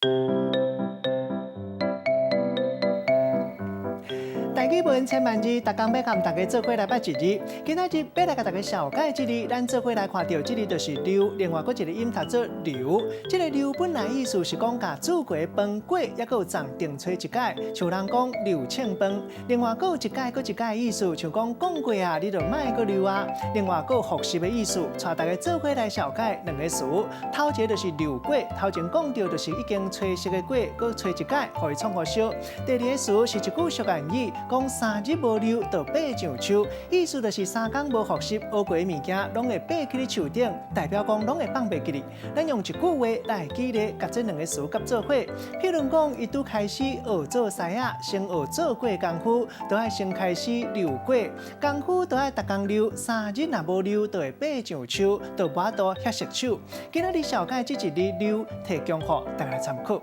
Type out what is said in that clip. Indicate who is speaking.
Speaker 1: 台語文千萬字，逐工欲佮大家做伙來捌一字。今仔日欲來共大家紹介這字，咱做伙來看著這字就是溜，另外閣一個音讀做溜。這个溜本來意思是講共煮過飯粿，猶閣有仝定炊一擺，像人講溜凊飯。另外閣有一擺閣一擺意思，像講講過啊，你就莫閣溜啊。另外閣有複習的意思，帶大家做伙來紹介兩个詞。頭一个就是溜粿，頭前講著就是已經炊熟的粿，閣炊一擺，予伊創予燒。第二个詞是一句俗諺語，講三日無溜，就爬上樹。意思就是三工無複習，學過的物件攏會爬去咧樹頂，代表講攏會放袂記哩。咱用一句話來舉例，共這兩个詞佮做伙。譬如講，伊拄開始學做師仔，先學做粿功夫，就愛先開始溜粿。功夫就愛逐工溜，三日若無溜，就會爬上樹，就無法度遐熟手。今仔日紹介這一字溜，提供予大家參考。